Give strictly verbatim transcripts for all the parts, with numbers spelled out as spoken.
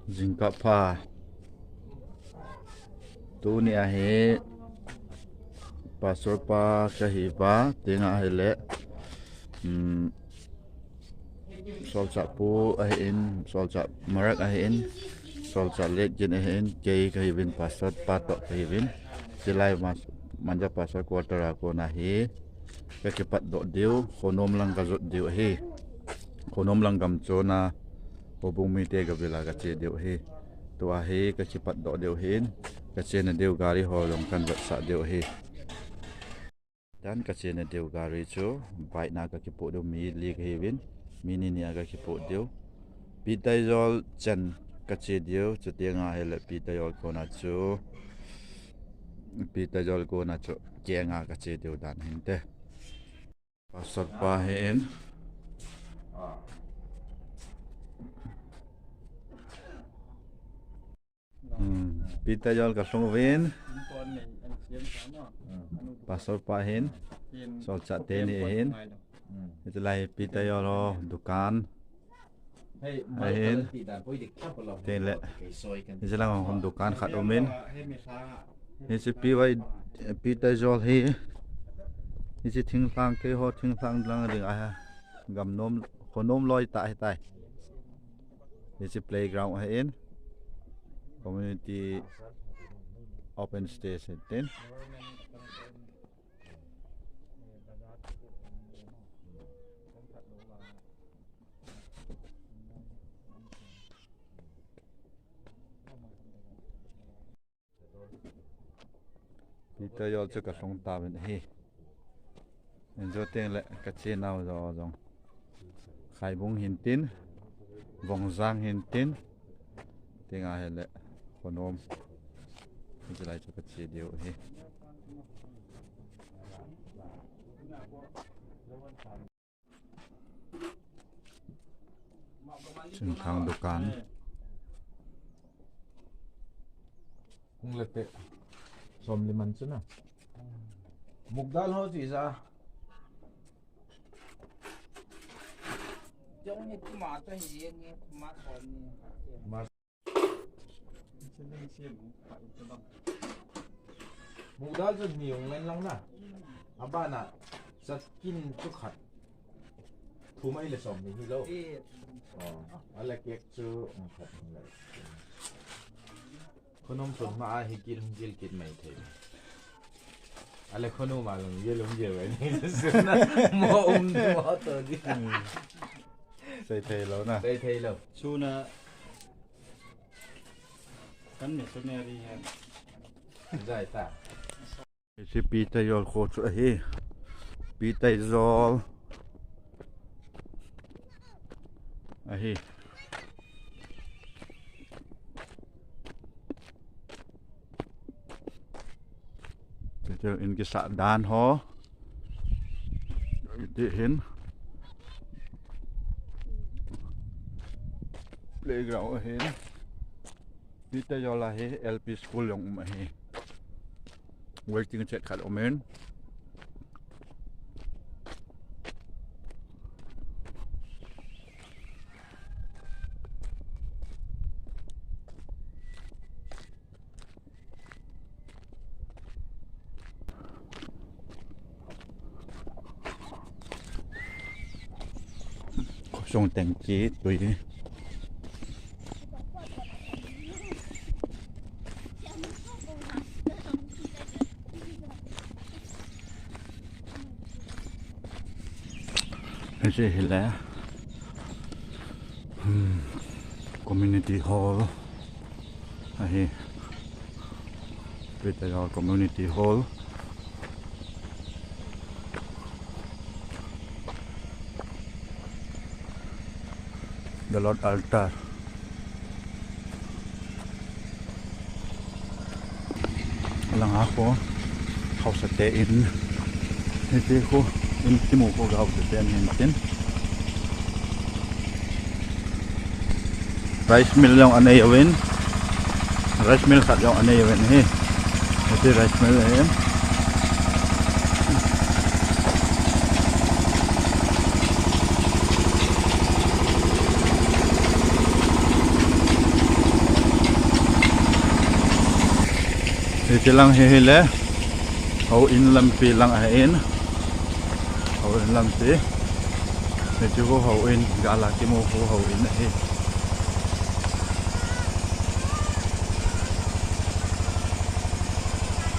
Jingkah pha. Tuni ahi Pastor pa kahi ba, tinga ahile, um, Solchah pu ahin, Solchah Marak ahin, Solchah Letgin ahin, kei kahiuvin, Pastor pa toh kahiuvin. Chilai Manja Pastor quarter a kona hi kakipatdoh diu, Khonom lang kajot diu ahi. Khonom lang gam chona houbung mite gavila kache diu ahi. Tua hi kakipatdoh diu ahin, kachena diu gari ho jong kanvetsah diu ahi. Dan kachena diu gari chu bike na kakipoh diu, mi li kahiuvin, mi ni ni a kakipoh diu. Pi Taijol chan kache diu, chutenga ahile Pi Taijol kona chu, Pi Taijol kona chu kenga kache diu dan hinte. Pastor pa hin. Hmm. Pi Taijol kalhung uvin. Pastor pa hin. Solchah teni hin. Hitilai Pi Taijol ho dukan ahin. Tile. Hiche lang hon dukan khat umin. Hiche P Y, Pi Taijol hi. Hiche thinglhang keiho thinglhang lang ding ahi. Gam nom, khonom loi tah ahitai. Hiche playground ahin. Community open stage ahin tin. Pi Taijol chu kalhung tauvin ahi. Injo teng le kachenau jo jong. Khaibung hin tin, Vongjang hin tin, tenga ahile Khonom. Hitilai chu kache diu ahi. Chingthang dukan. Hung lete. Som liman chu na. Mukdal ho chu ija. Jong ni kuma ta hi ni kuma ko ni. Mukdal chu ni ung ngen lang na. Abana chatkin chu khat. Thum ahile som ni hilou. Oh, ahile cake chu, um, khat hung le. Khonom thum ma ahi kil hung kil kit mai thei. Ahile khonom a jong kil hung kil mai ni. Mo um mo to di. Sei thei lou na. Sei thei lou. Chuna Kan missionary hen. Jai ta. Hiche Pi Taijol kho chu ahi. Pi Taijol. Ahi. Hiche in kisah dan ho. Hiti hin. Playground ahin. Pi Taijol a hi L P school jong um ahi. Waiting shed khat um in. Khosung teng chu tui. Hiche hi le, hmm, community hall ahi. Pi Taijol Community Hall. The Lord Altar. Langa kho haosa te in, hiti khu in kimu khu haosa te in tin. Rice mill jong anei uvin. Rice mill khat jong anei uvin hi. Hiti rice mill hi. Hilang hi hile, houin lampi lang ahin. Houin lampi. Hichu houin, gal a kimu houin ahi.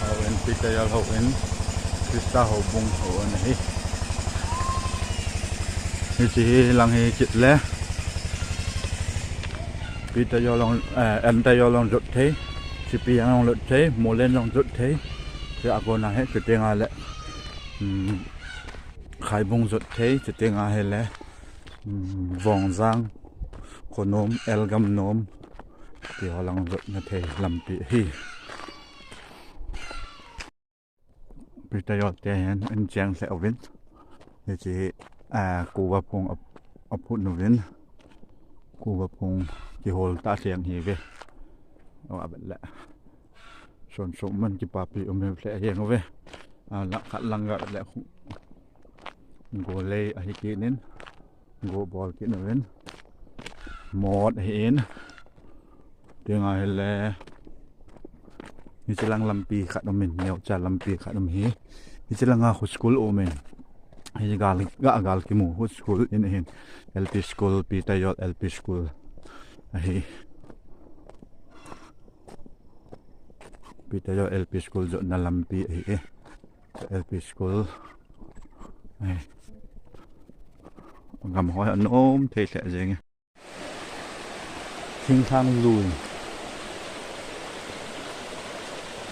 Houin, Peter Yol houin, Christa houbung houin ahi. Hiche hi lang hi kit le. Peter Yol jong, eh, Enter Yol jong jot thei, Sipi Yang jong jot thei, Molen jong jot thei. Chu a kona hi, chuteng a le, um, Khaibung jot thei, chuteng a hile, um, Vongjang, Khonom, Elgam nom, ti ho lang jotna thei lampi hi. Peter Yol te hin in cheng lheh uvin. Hiche hi, ah, kuva phung a, aphut uvin. Kuva phung kihol ta lheng hi ve. Avet le. Son som man kipapi um hi lheh jeng uve. Ah, lang khat lang ga le khu. Golei ahi kit in. Go bol kit uvin. Mot ahin. Chuteng a hile. Hiche lang lampi khat um in, neocha lampi khat um hi. Hiche lang a khu school um in. Hiche gal, ga gal kimu khu school in ahin. L P school, Peter Yol L P school. Ahi. Peter Yol L P school jotna lampi ahi e. L P school. Ai. Gam ho hi anom thei lheh jeng e. Thinglhang lui.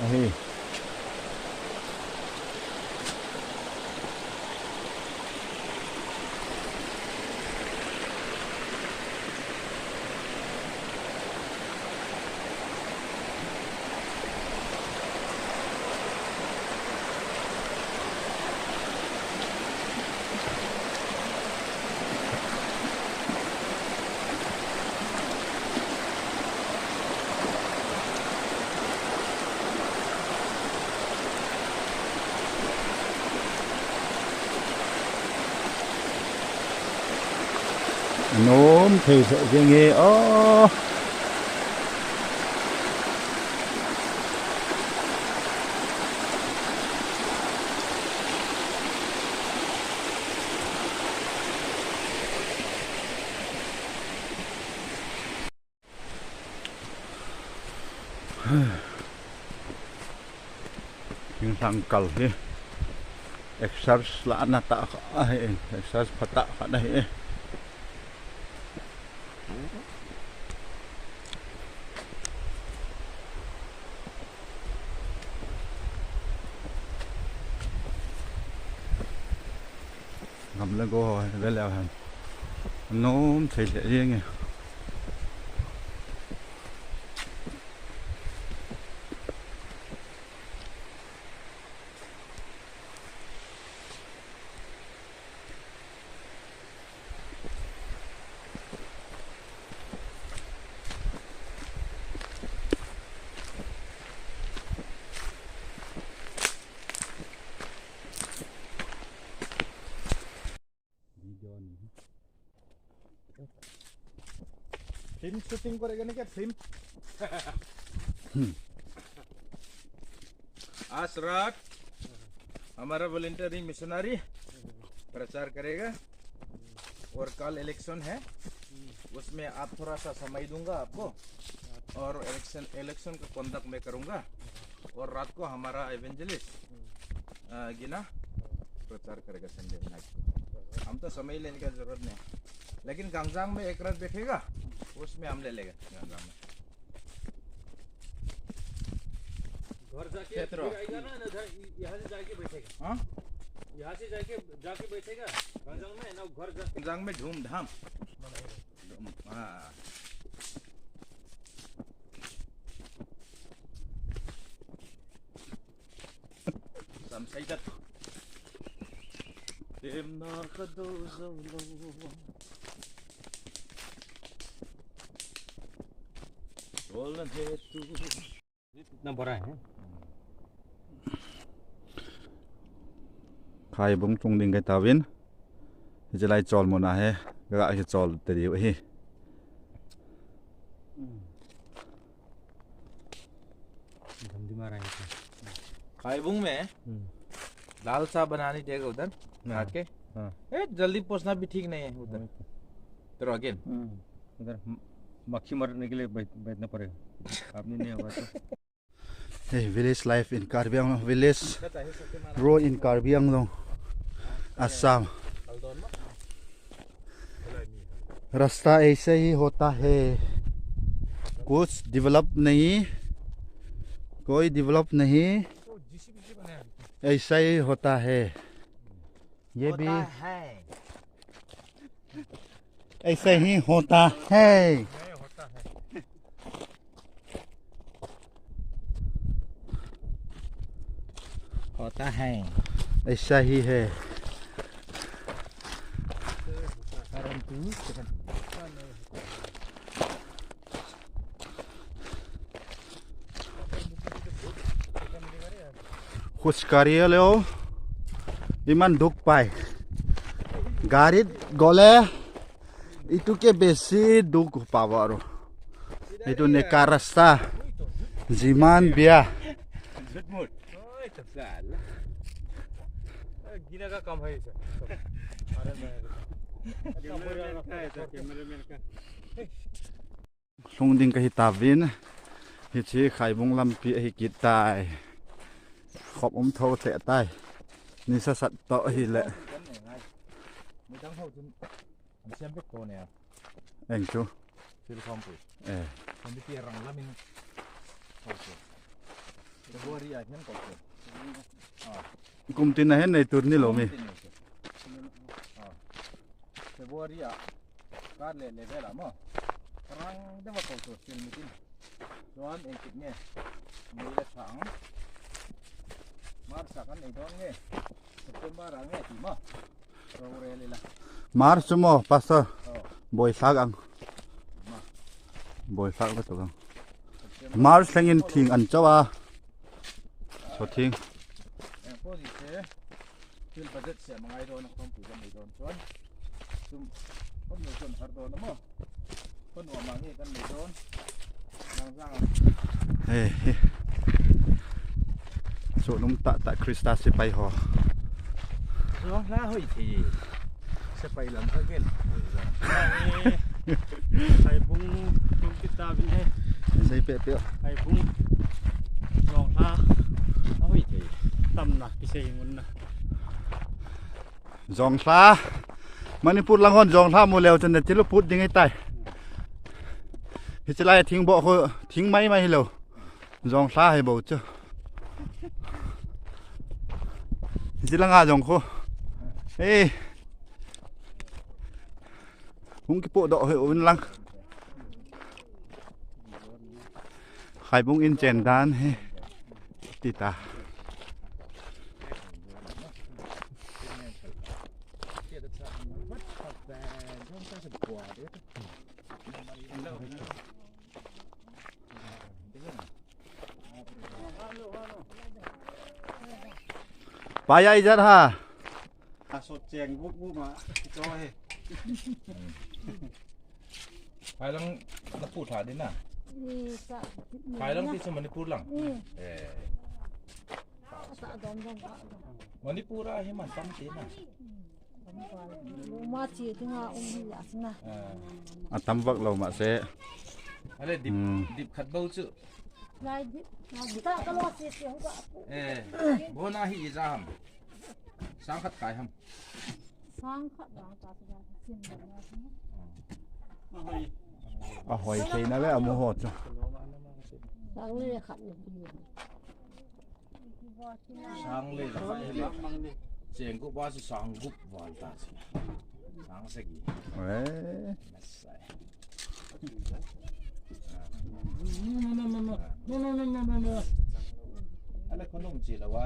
Ahi. Anom thei lheh jeng e, oh. Thinglhang kal hi exercise lahna tah khat ahi, exercise phatah khat ahi. Gam le go ho ve leu hen. Nom thei lheh jeng e. Film shooting करेगा ना क्या, फिल्म? आज रात हमारा volunteering missionary प्रचार करेगा और कल इलेक्शन है, उसमें आप थोड़ा सा समय दूंगा आपको और इलेक्शन, इलेक्शन का कंडक्ट मैं करूंगा और रात को हमारा इवेंजलिस्ट गिना प्रचार करेगा संडे नाइट को। हम तो समय लेने का जरूरत नहीं, लेकिन गंगजांग में एक रात बैठेगा, उसमें हम ले लेगा गंगजांग में। घर जाके क्षेत्र। फिर आएगा ना, ना घर, यहाँ से जाके बैठेगा। हाँ? यहाँ से जाके, जाके बैठेगा गंगजांग में, ना घर जाके गंगजांग में धूमधाम। हाँ। Samsai dat. Temna ka do zo lo. Roll na he tu. कितना बड़ा है? Khaibung chung ding kai tauvin. Hichelai chol muna he. Ka ga hi chol te diu hi. Gam di mara hi. भाईबूंग में हम्म। लाल चाय बनाने देगा उधर, हाँ। आके। हाँ। ए, जल्दी पहुंचना भी ठीक नहीं है उधर। वही तो। तेरा again। हम्म। उधर म-, मक्खी मरने के लिए बैठ-, बैठना पड़ेगा। आपने नहीं होगा तो। Hey, village life in Karbi Anglong, village road in Karbi Anglong, Assam. रास्ता ऐसे ही होता है, कुछ डेवलप नहीं, कोई डेवलप नहीं, ऐसा ही होता है। ये भी होता है। ऐसे ही होता है। होता है। ऐसा ही है। परंतु খোজকাঢ়িলেও ইমান দুখ পায়। গাড়ীত গ'লে ইটোকে বেছি দুখ পাব আৰু। এইটো নেকা ৰাস্তা, যিমান বেয়া। झूठ मूठ। ओए, तो साला। ए, गिना का काम है इसे। अरे, मैं, कैमरामैन का है, सर, कैमरामैन का। Lhung ding kahi tauvin, hiche Khaibung lampi ahi kit tai. Khop um tho lheh tai. Nisa sat toh ahile. Midang ho chun, an siam bek to ne. Eng chu. Thil khom pui. Eh. Kan ti rang lamin. February a hian ko chu. Ah. Kum tin a hian nei tur ni lo mi. Kum tin nei chu. Ah. February a kar le le vel a maw. Rang deuh a ko chu thil mi tin. Chuan engtik nge. May la sang. March a kan nei dawn nge. September a nge ti maw. March chu maw, Pastor? Oh. Boisak ang. Ma. Boisak lutuk ang. September. March lengin thing an chau a. Chawthing. Engpawh ni se, thil budget siam a ngai dawn a, khawmpui kan nei dawn chuan. Chum, khawm lo chuan har dawn a maw? Khawnuam ah nge kan nei dawn. He, he. Chungnung tah tah Krista sepai ho. Zawng hla hoi thei. Sepai lam kha kel. Khaibung tum kita bin he. Sei pe pe. Khaibung. Zawng hla. Hoi thei. Tamna, kisei ngunna. Zawng hla. Manipur lang hon zawng hla mu leu chun na tilu put ding i tai. Hichi lai thing bo khu, thing mai mai hi lo. Zawng hla hi bo chu. Hichi langa zawng khu. Ei. Hung kipoh doh hi un lang. Khaibung in chen dan hi ti ta. Paya ijar ha. A sot cheng gup gup ma. Cho he. Phai lang na pu tha din na. Phai lang ti chu Manipur lang. Eh. Manipur a hi man tam ti na. Luma chi dinga um hi la sina. A tam vak lo ma se. Ale dip, dip khat bo chu. Lai dip, lai dip. Ta ka lo si si ho ba. Eh, bona hi i ja ham. Sang khat kai ham. Sang khat ba ta si ba. Sin ba na si. A hoi thei na le a mu ho chu. Sang le khat ni. Sang le la khat le. Cheng gup a chu sang gup val ta chu. Sang sagi. Eh. Nasai. No, no, no, no, no. No, no, no, no, no, no. Ale khonung chi la wa.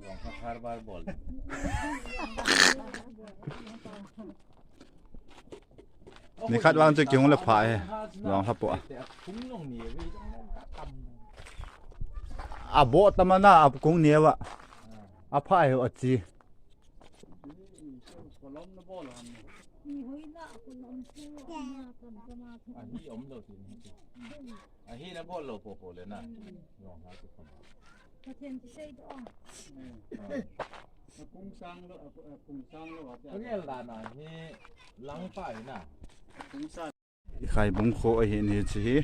Wang kha har bar bol. Ni khat vang chu kihung le pha e. Zawng hla pawh a. A bawh tam a na, a kung neu a. A pha e a chi. A hi na bawl lo pawh pawh le na. Zawng hla chu kham. Pathen kisei doh a. Kung sang lo, a, a, kung sang lo, a, a. Kung el dan a hi lang pa hi na. Kung sang. I Khaibung kho ahi ni chi hi.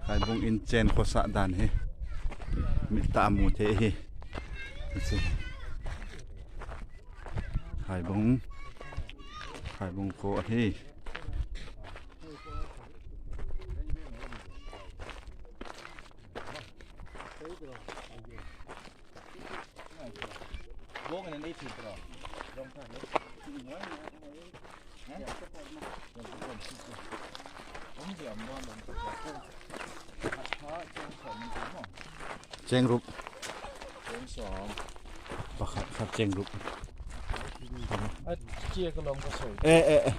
Khaibung in chen kho sah dan hi. Mit tah a mu thei hi. Chi. Khaibung. Khaibung kho ahi. Cheng rup. Pakhat khat cheng rup. A, chia ka lom ka soi. Eh, eh, eh.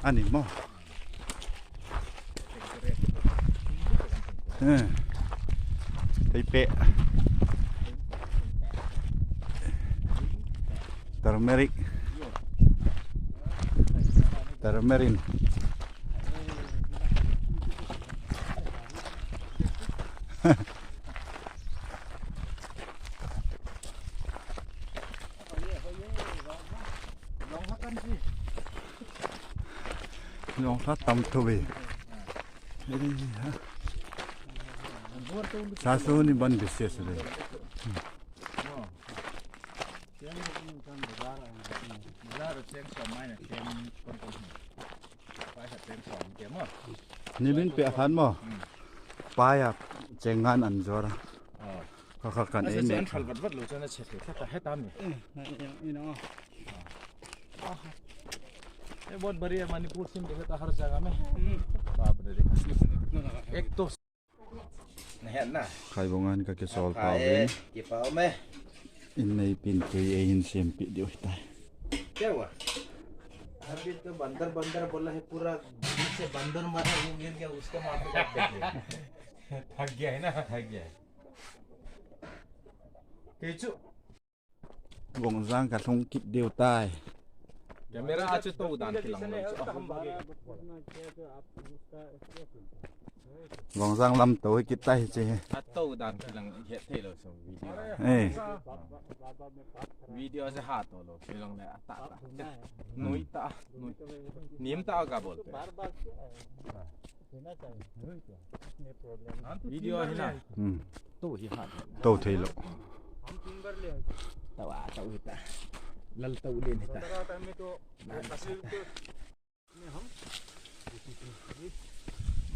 Ani mo. Eh. Thei pe. Turmeric. Turmeric. Long ha tam tho ve. Sa su ni ban bi se su de. Ni bin pe khan mo. Pai a cheng ngan an jor a. Ka kha kan ei me. An thal vat vat lo chana che the kha ta he ta mi. Eh, na, ina, ina. ये बहुत बढ़िया मणिपुर से देखा था हर जगह में। बाप रे, देखा। एक तो नहीं है ना। Khaibung an ka kisol pau in. Kipau me. In nei pin tui ei hin sem pi diu tai. क्या हुआ? हर दिन तो बंदर बंदर बोला है, पूरा दिन से बंदर मारा, वो गिर गया, उसको मार के काट देते हैं। थक गया है ना, थक गया है। Keichu. Vongjang ka lhung kit diu tai. Camera a chu to dan kilang lo chu. Vongjang lam to hi kit tai che. A to dan kilang het thei lo so video. Eh. Video se ha to lo kilang le ata ta. Nui ta, nui. Nim ta ka bol. Video hi na. Hmm. To hi ha. To thei lo. Tawa, to hi ta. Lal to len hi ta.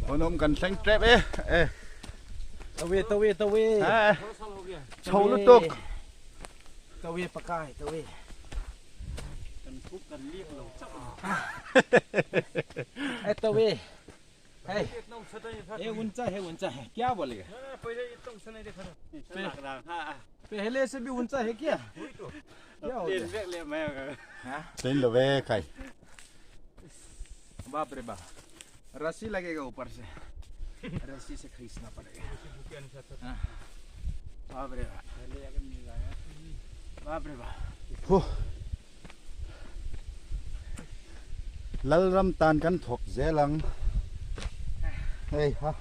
Hon um kan thleng trep e. Eh. Tawe, tawe, tawe. Ha. Chau lutuk. Tawe pakai, tawe. Kan kuk kan liep lo. Eh, tawe. Hey, ये ऊंचा है, ऊंचा है। क्या बोलेगा? पहले से भी ऊंचा है क्या? क्या हो गया? हाँ? Ten lo ve khai. बाप रे बाप। रस्सी लगेगा ऊपर से। रस्सी से खींचना पड़ेगा। हाँ। बाप रे बाप। बाप रे बाप। Huh. Lalram tan kan thok je lang. Hei ha.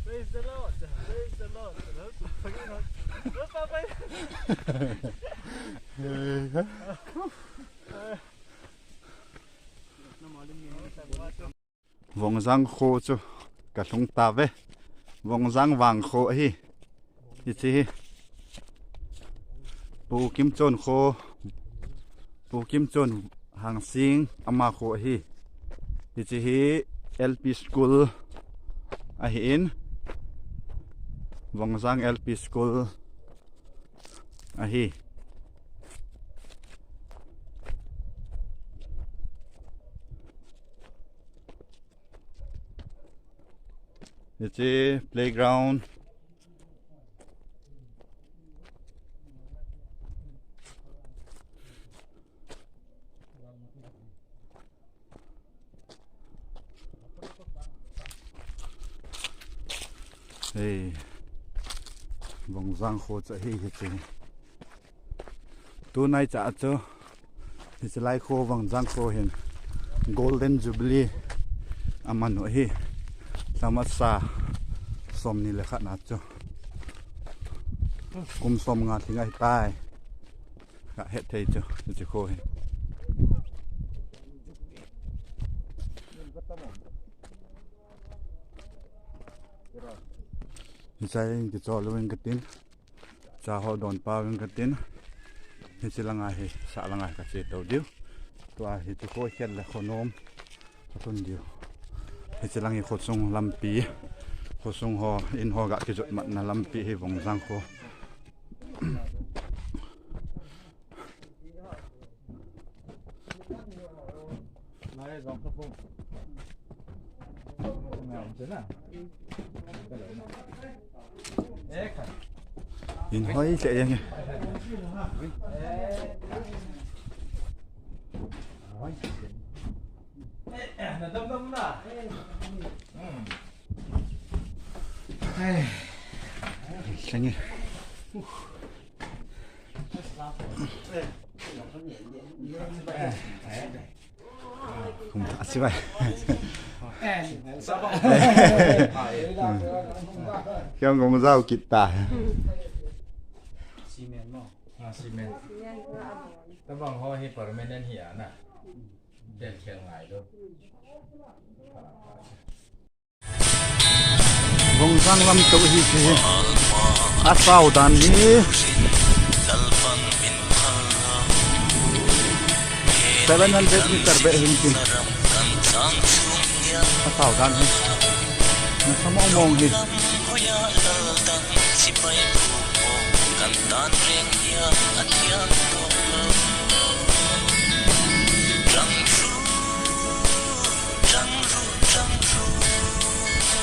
Praise the Lord. Praise the Lord. Hei ha. Vongjang kho chu ka lhung ta ve. Vongjang vang kho ahi. Hiche hi. Pu Kimchon kho. Pu Kimchon Hangsing ama kho ahi. Hiche hi L P school ahin. Vongjang L P school ahi. Hiche playground. Hei, Vongjang kho chu ahi hiche. Tunai cha chu Hiche lai kho Vangjang kho hin Golden Jubilee aman u ahi. Lhama sa somni le khat na chu kum somnga lhing ahitai. Kahet thei chu hiche kho hi. Hichai kichol uvin katin. Cha ho don pa uvin katin. Hiche langa hi, sah langa hi kache to diu. Tua hiche kho khel le kho nom. Katun diu. Hiche lang hi khosung lampi. Khosung ho, in ho ga kijot matna lampi hi Vangjang kho. In hoi che yang. Lenge. Kum ta si bai. Kya kum jao kita. Cement mo. Ah, cement. Tabang ho hi permanent hi ana. Del khel ngai lo. Vangjang lam to hi si. Asao dan hi seven hundred meter beh hin tin. Asao dan hi. Nasa mong mong hi.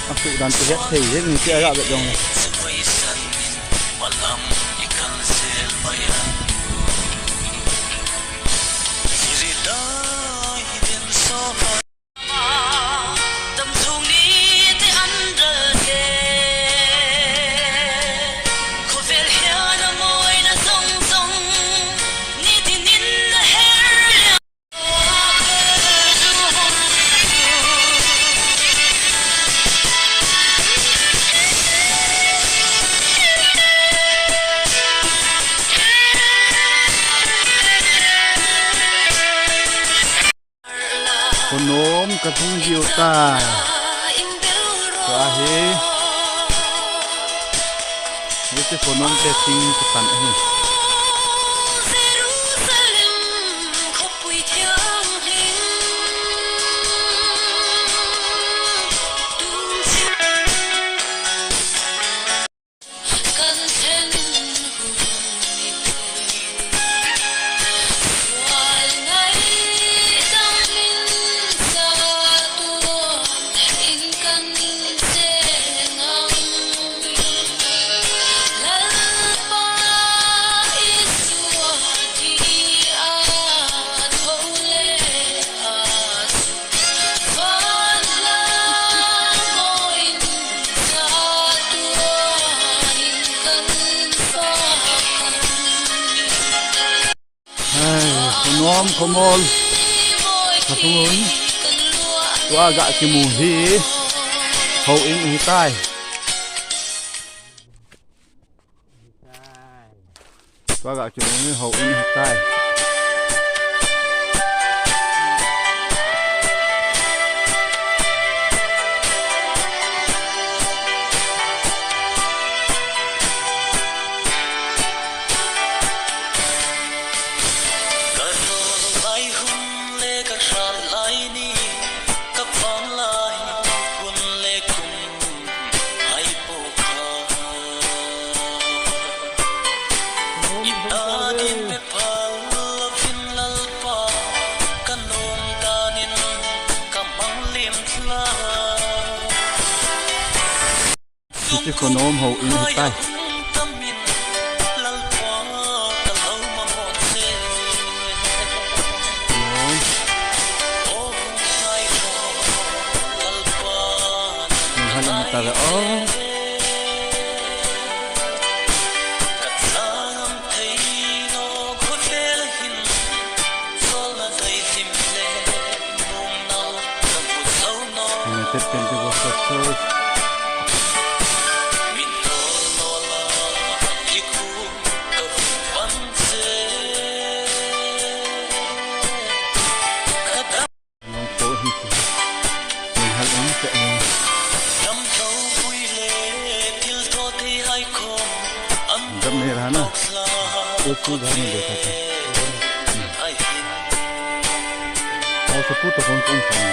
Asuh dan ti het thei, het ni ti a ga bet jong le. Konom ka thung jiu ta. Tua hi. Hiche konom te ting ka tan ahi. Ai, konom komol. Kasung un. Tua ga kimu hi. Houin hi tai. Tua ga kimu hi houin hi tai. Hiche konom houin hi tai. Ni halam ta ve o. Pentecostal Church. Longpo hi chu. Ken hal um te. Dam ne rana. Osu ga ni de kata. Osu pu to kon kon kon.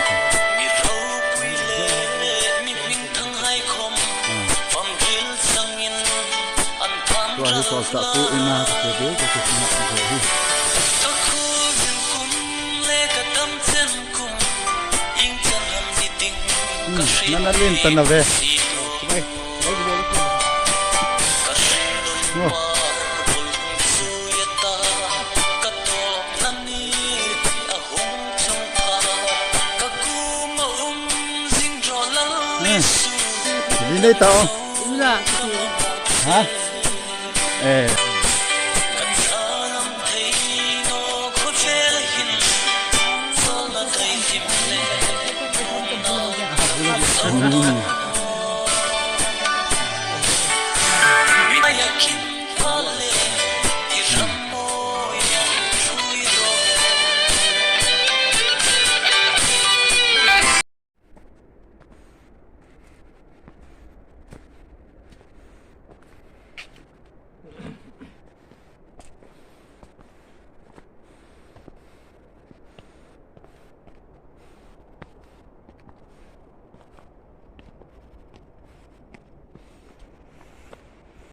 Tua hi solchah pu ina kati de kati na de hi. Hmm, nana len tana ve. Oh. Hmm. Ni nei ta o. Ula. Ha? Eh. Hmm.